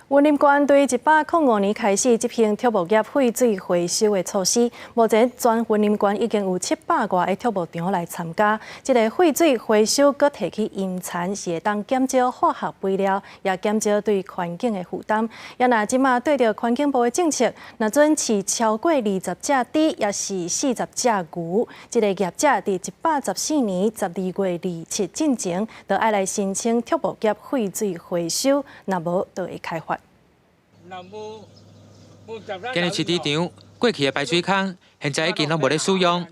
雲林縣對105年開始執行畜牧業廢水回收的措施，目前全雲林縣已經有700外個畜牧場來參加。這个廢水回收閣提去茵蠶，是會當減少化學肥料，也減少對環境的負擔。也若這馬對著環境部的政策，若準飼超過20隻豬，抑是40隻牛，這个業者佇114年12月27進前，就愛來申請畜牧業廢水回收，若無就會開罰。今日飼豬場過去的排水孔，現在已經攏無咧使用。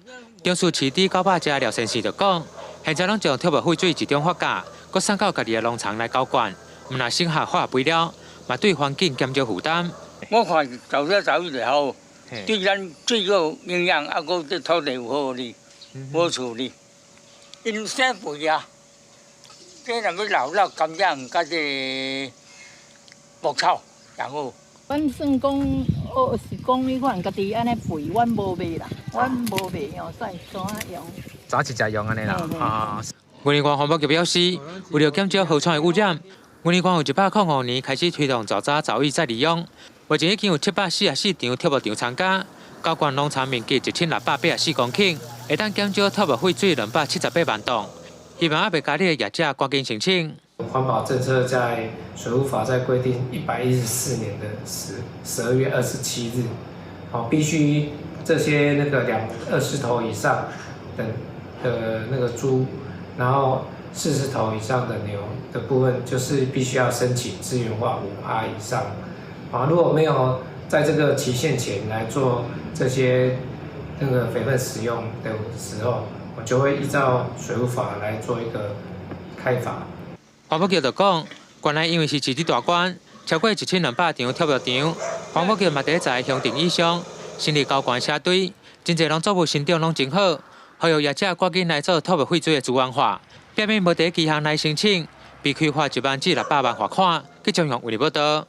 中樹飼豬900隻廖先生就講，現在攏將畜牧廢水集中發酵，閣送到家己的農場來澆灌，毋但省下化學肥料，嘛對環境減少負擔。我看走這走就好，對咱水果營養，啊，閣對土地有好哩，好處理。𪜶生肥啊，這若欲老老甘蔗佮這牧草。然後，阮算講，哦，是講彼款家己按呢肥，阮無賣啦，阮無賣用，煞怎用？早一隻用按呢啦，啊。雲林縣環保局表示，為了減少河川的污染，雲林縣由105年開始推動沼渣沼液再利用，目前已經有744場畜牧場參加，澆灌農場面積1684公頃，會當減少畜牧廢水278萬噸。希望猶未加入的業者趕緊申請。環保政策在水污法在規定114年的12月27日，好，必須這些那個20頭以上的那個豬，然後40頭以上的牛的部分，就是必須要申請資源化5%以上，啊，如果沒有在這個期限前來做這些那個肥分使用的時候，我就會依照水污法來做一個開罰。環保局就講，縣內因為是飼豬大縣，超過1200場畜牧場，環保局嘛佇咧在鄉鎮以上成立高官車隊，真濟農作物生長攏真好，呼籲業者趕緊來做畜牧廢水的資源化，避免無佇期限內申請，被開罰1萬至600萬罰款。記者楊偉報導。